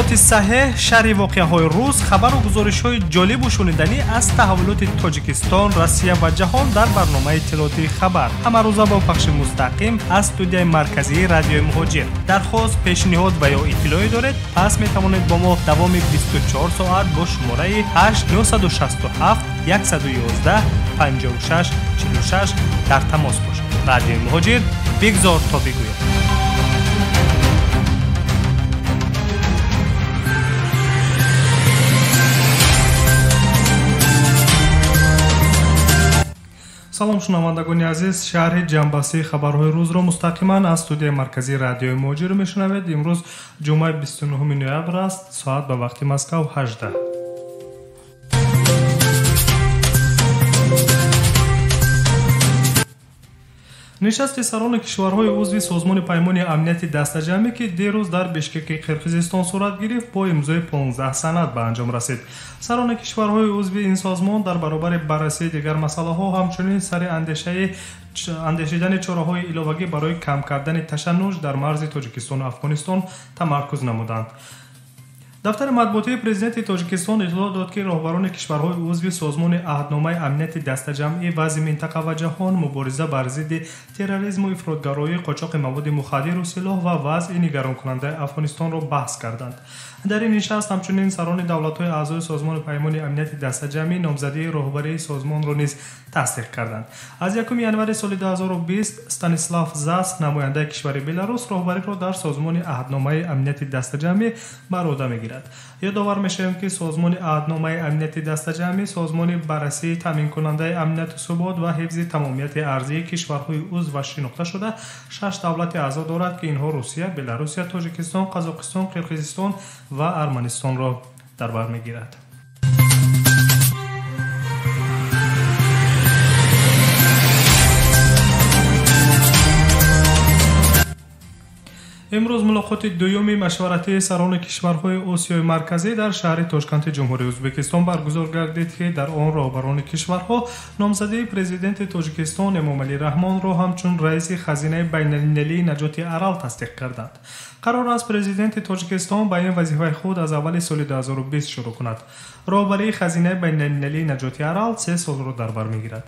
Иттилооти саҳеҳ, шарҳи воқеаҳои рӯз, хабару гузоришҳои ҷолибу шуниданӣ аз таҳаввулоти Тоҷикистон, Россия ва ҷаҳон дар барномаи иттилоотии хабар. Ҳамарӯза бо пахши мустақим аз студияи марказии радиои Муҳоҷир. Дархост, пешниҳод ва ё иттилоъе доред, пас метавонед бо мо давоми 24 соат бо шумораи 8 967 111 56 46 дар тамос бошед. Радиои Муҳоҷир, бигзор то бигӯяд. Салом, шунавандагони азиз. Шарҳи ҷамъбастии хабарҳои рӯзро мустақиман аз студияи марказии радиои Муҳоҷир мешунавед. Имрӯз ҷумъаи 29 ноябр аст, соат ба вақти Москав 18. Нишасти сарони кишварҳои узви Созмони Паймони Амнияти Дастаҷамъӣ, ки дирӯз дар Бишкеки Қирғизистон сурат гирифт, бо имзои 15 санад ба анҷом расид. Сарони кишварҳои узви ин созмон дар баробари баррасии дигар масъалаҳо ҳамчунин сари андешидани чораҳои иловагӣ барои кам кардани ташаннуҷ дар марзи Тоҷикистону Афғонистон тамаркуз намуданд. Дафтари матбуотии президенти Тоҷикистон иттилоъ дод, ки роҳбарони кишварҳои узви Созмони Аҳдномаи Амнияти Дастаҷамъӣ вазъи минтақа ва ҷаҳон, мубориза бар зидди терроризму ифротгароӣ, қочоқи маводи мухаддиру силоҳ ва вазъи нигаронкунандаи Афғонистонро баҳс карданд. Дар ин нишаст ҳамчунин сарони давлатҳои аъзои Созмони Паймони Амнияти Дастаҷамъӣ номзадии роҳбарии созмонро низ тасдиқ карданд. Аз 1 январи соли 2020 Станислав Зас, намояндаи кишвари Беларус, роҳбариро дар Созмони Аҳдномаи Амнияти Дастаҷамъӣ бар уҳда мегирад. Ёдовар мешавем, ки Созмони Аҳдномаи Амнияти Дастаҷамъӣ созмони баррасии таъминкунандаи амнияту субот ва ҳифзи тамомияти арзии кишварҳои узв ва шинохта шуда шаш давлати аъзо дорад, ки инҳо Русия, Беларусия, Тоҷикистон, Қазоқистон, Қирғизистон ва Арманистонро дар бар мегирад. Имрӯз мулоқоти дуюми машваратии сарони кишварҳои Осиёи Марказӣ дар шаҳри Тошканти Ҷумҳурии Ӯзбекистон баргузор гардид, ки дар он роҳбарони кишварҳо номзадии президенти Тоҷикистон Эмомалӣ Раҳмонро ҳамчун раиси хазинаи байналмилалии наҷоти Арал тасдиқ карданд. Қарор аст президенти Тоҷикистон ба ин вазифаи худ аз аввали соли 2020 шурӯъ кунад. Роҳбарии хазинаи байналмилалии наҷоти Арал 3 солро дар бар мегирад.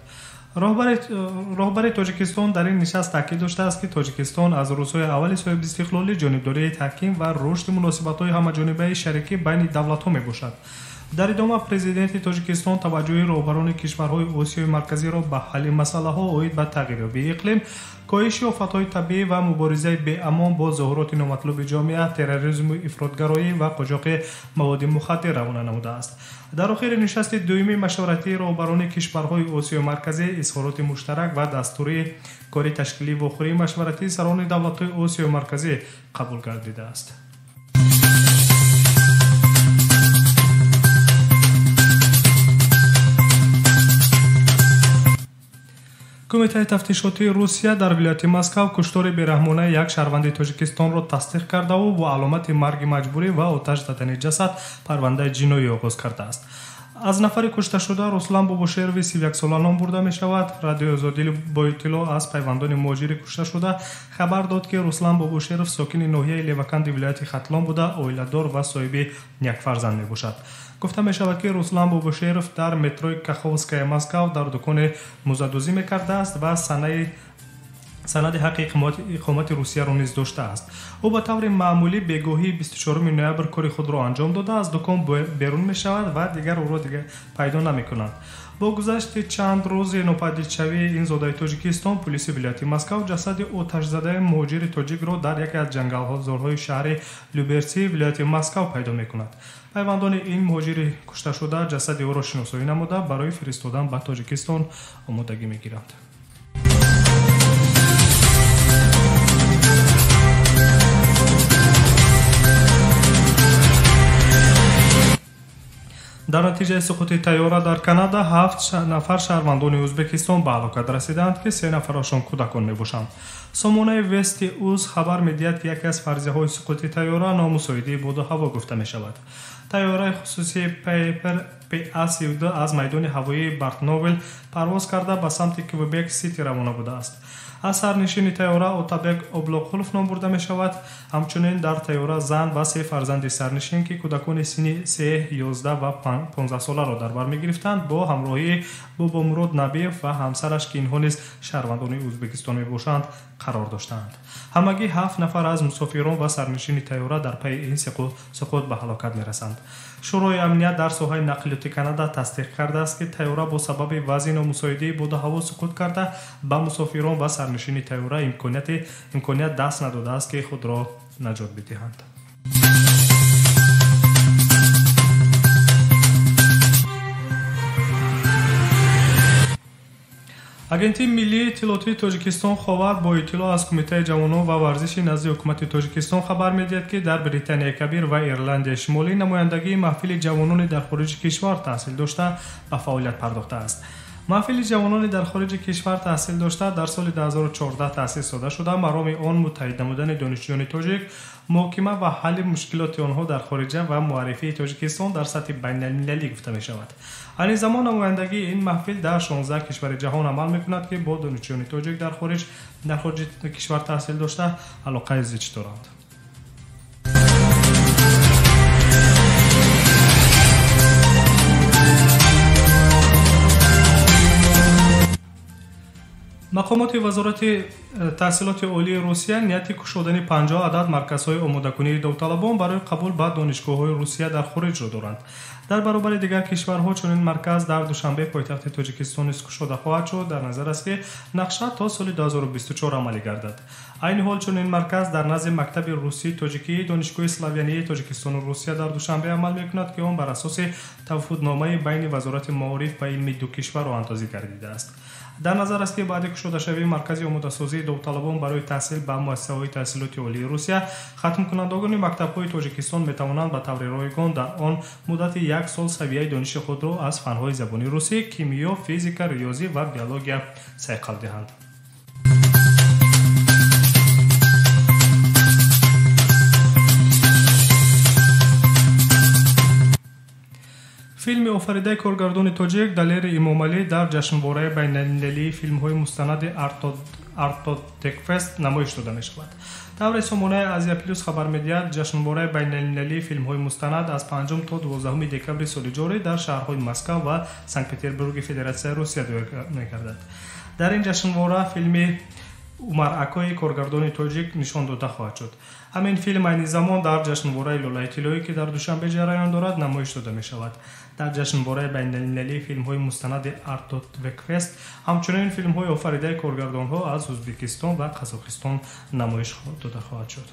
Роҳбари Тоҷикистон дар ин нишаст таъкид доштааст, ки Тоҷикистон аз рӯзҳои аввали соҳибистиқлолӣ ҷонибдории таҳким ва рушди муносибатҳои ҳамаҷонибаи шарикӣ байни давлатҳо мебошад. Дар идома президенти Тоҷикистон таваҷҷӯҳи роҳбарони кишварҳои Осиёи Марказиро ба ҳалли масъалаҳо оид ба тағйирёбии иқлим, коҳиши офатҳои табиӣ ва муборизаи беамон бо зуҳуроти номатлуби ҷомеа, терроризму ифротгароӣ ва қочоқи маводи мухаддир равона намудааст. Дар охири нишасти дуюми машваратии роҳбарони кишварҳои Осиёи Марказӣ изҳороти муштарак ва дастури кори ташкилии вохӯрии машваратии сарони давлатҳои Осиёи Марказӣ қабул гардидааст. Кумитаи тафтишотии Русия дар вилояти Москав куштори бераҳмонаи як шаҳрванди Тоҷикистонро тасдиқ кардаву бо аломати марги маҷбурӣ ва оташ задани ҷасад парвандаи ҷиноӣ оғоз кардааст. Аз нафари кушташуда Руслан Бобошерови 31сола ном бурда мешавад. Радиои Озодӣ бо иттилоъ аз пайвандони муҳоҷири кушташуда хабар дод, ки Руслан Бобошеров сокини ноҳияи Леваканди вилояти Хатлон буда, оиладор ва соҳиби як фарзанд мебошад. Гуфта мешавад, ки Руслан Бобошеров дар метрои Каховская Москав дар дукони музадӯзӣ мекардааст ва санади ҳаққи иқомати Русияро низ доштааст. Ӯ ба таври маъмулӣ бегоҳии 24 ноябр кори худро анҷом дода, аз дукон берун мешавад ва дигар ӯро пайдо намекунанд. Бо гузашти чанд рӯзи нопадидшавии ин зодаи Тоҷикистон, пулиси вилояти Москав ҷасади оташзадаи муҳоҷири тоҷикро дар яке аз ҷангалзорҳои шаҳри Люберсии вилояти Москав пайдо мекунад. Пайвандони ин муҳоҷири кушташуда ҷасади ӯро шиносоӣ намуда, барои фиристодан ба Тоҷикистон омодагӣ мегиранд. Дар натиҷаи суқути тайёра дар Канада 7 нафар шаҳрвандони Ӯзбекистон ба ҳалокат расиданд, ки 3 нафарашон кӯдакон мебошанд. Сомонаи Вести Уз хабар медиҳад, ки яке аз фарзияҳои суқути тайёра номусоидии боду ҳаво гуфта мешавад. Тайёраи хусусии Пайпер PA-32 аз майдони ҳавоии Бартновел парвоз карда ба самти Квебек Сити равона будааст. Аз сарнишини тайёра Отабек Облоқулов ном бурда мешавад. Ҳамчунин дар тайёра зан ва се фарзанди сарнишин, ки кӯдакони синни 3, 11 ва 15 соларо дар бар мегирифтанд, бо ҳамроҳии Бобомурод Набиев ва ҳамсараш, ки инҳо низ шаҳрвандони Ӯзбекистон мебошанд, қарор доштаанд. Ҳамагӣ 7 нафар аз мусофирон ва сарнишини тайёра дар пайи ин суқут ба ҳалокат мерасанд. Шӯрои амният дар соҳаи нақлиёти Канада тасдиқ кардааст, ки тайёра бо сабаби вазъи номусоидаи боду ҳаво суқут карда, ба мусофирон ва сарнишини тайёра имконият даст надодааст, ки худро наҷот бидиҳанд. Агентии миллии иттилоотии Тоҷикистон Ховар бо иттилоъ аз Кумитаи ҷавонон ва варзиши назди ҳукумати Тоҷикистон хабар медиҳад, ки дар Британияи Кабир ва Ирландияи Шимолӣ намояндагии маҳфили ҷавонони дар хориҷи кишвар таҳсил дошта ба фаъолият пардохтааст. Маҳфили ҷавонони дар хориҷи кишвар таҳсил дошта дар соли 2014 таъсис дода шуда, мароми он муттаҳид намудани донишҷӯёни тоҷик, муҳокима ва ҳалли мушкилоти онҳо дар хориҷа ва муаррифии Тоҷикистон дар сатҳи байналмилалӣ гуфта мешавад. Айни замон намояндагии ин маҳфил дар 16 кишвари ҷаҳон амал мекунад, ки бо донишҷӯёни тоҷик дар хориҷи кишвар таҳсил дошта алоқаи зич доранд. Мақомоти Вазорати таҳсилоти олии Русия нияти кушодани 50 адад марказҳои омодакунии довталабон барои қабул ба донишгоҳҳои Русия дар хориҷро доранд. Дар баробари дигар кишварҳо чунин марказ дар Душанбе, пойтахти Тоҷикистон, низ кушода хоҳад шуд. Дар назар аст, ки нақша то соли 2024 амалӣ гардад. Айни ҳол чунин марказ дар назди мактаби русии тоҷикии Донишгоҳи славянии Тоҷикистону Русия дар Душанбе амал мекунад, ки он бар асоси тавфудномаи байни Вазорати маориф ва илми ду кишвар роҳандозӣ гардидааст. Дар назар аст, ки баъди кушодашавии маркази омодасозии довталабон барои таҳсил ба муассисаҳои таҳсилоти олии Русия, хатмкунандагони мактабҳои Тоҷикистон метавонанд ба таври ройгон дар он муддати як сол савияи дониши худро аз фанҳои забони русӣ, кимиё, физика, риёзӣ ва биология сайқал диҳанд. Филми офаридаи коргардони тоҷик Далери Имомалӣ дар ҷашнвораи байналмилалии филмҳои мустанади Артотекфест намоиш дода мешавад. Тавре сомонаи Азия Плюс хабар медиҳад, ҷашнвораи байналмилалии филмҳои мустанад аз 5 то 12 декабри соли ҷорӣ дар шаҳрҳои Москва ва Санкт-Петербурги Федератсияи Русия доир мегардад. Дар ин ҷашнвора филми Умар Акои коргардони тоҷик нишон дода хоҳад шуд. Ҳамин филм айни замон дар ҷашнвораи Лолаи тиллоӣ, ки дар Душанбе ҷараён дорад, намоиш дода мешавад. Дар ҷашнвораи байналмилалии филмҳои мустанади Артотвекфест ҳамчунин филмҳои офаридаи коргардонҳо аз Ӯзбекистон ва Қазоқистон намоиш дода хоҳад шуд.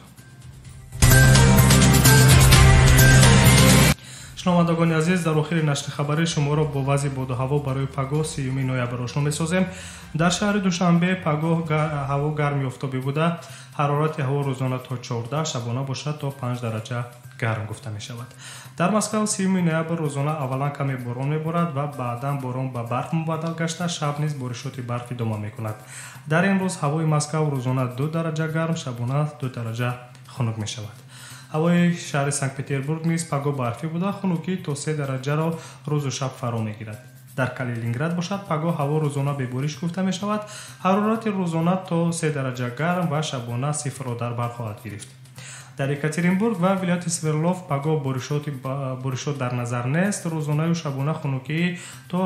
Шунавандагони азиз, дар охири нашри хабарӣ шуморо бо вазъи боду ҳаво барои пагоҳ 30 ноябр ошно месозем. Дар шаҳри Душанбе пагоҳ ҳаво гарми офтобӣ буда, ҳарорати ҳаво рӯзона то 14, шабона бошад то 5 дараҷа гарм гуфта мешавад. Дар Москва 30 ноябр рӯзона аввалан каме борон меборад ва баъдан борон ба барф мубаддал гашта, шаб низ боришоти барф идома мекунад. Дар ин рӯз ҳавои Москва рӯзона 2 дараҷа гарм, шабона 2 дараҷа хунук мешавад. Ҳавои шаҳри Санкт-Петербург низ пагоҳ барфӣ буда, хунукӣ то 3 дараҷаро рӯзу шаб фаро мегирад. Дар Калининград бошад пагоҳ ҳаво рӯзона бебориш гуфта мешавад, ҳарорати рӯзона то 3 дараҷа гарм ва шабона 0-ро дар бар хоҳад гирифт. Дар Екатеринбург ва вилояти Свердлов пагоҳ боришот дар назар нест, рӯзонаю шабона хунукӣ то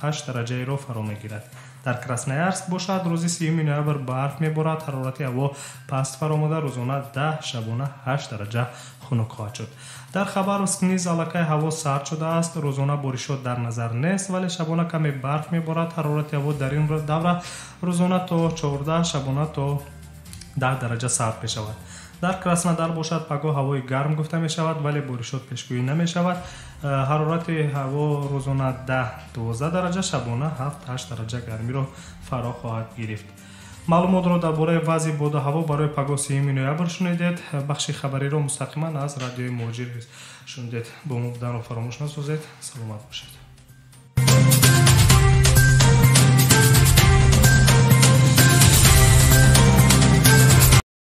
7-8 дараҷаеро фаро мегирад. Дар Красноярск бошад рӯзи 30 ноябр барф меборад, ҳарорати ҳаво паст фаромада, рӯзона 10, шабона 8 дараҷа хунук хоҳад шуд. Дар Хабаровск низ аллакай ҳаво сард шудааст, рӯзона боришот дар назар нест, вале шабона каме барф меборад, ҳарорати ҳаво дар ин давра рӯзона то 14, шабона то 10 дараҷа сард мешавад. Дар Краснодар бошад пагоҳ ҳавои гарм гуфта мешавад, вале боришот пешгӯӣ намешавад. Ҳарорати ҳаво рӯзона 10-12 дараҷа, шабона 7-8 дараҷа гармиро фаро хоҳад гирифт. Маълумотро дар бораи вазъи боду ҳаво барои пагоҳ 30 ноябр шунидед. Бахши хабариро мустақиман аз радиои Муҳоҷир шунидед. Бо мо буданро фаромӯш насозед. Саломат бошед.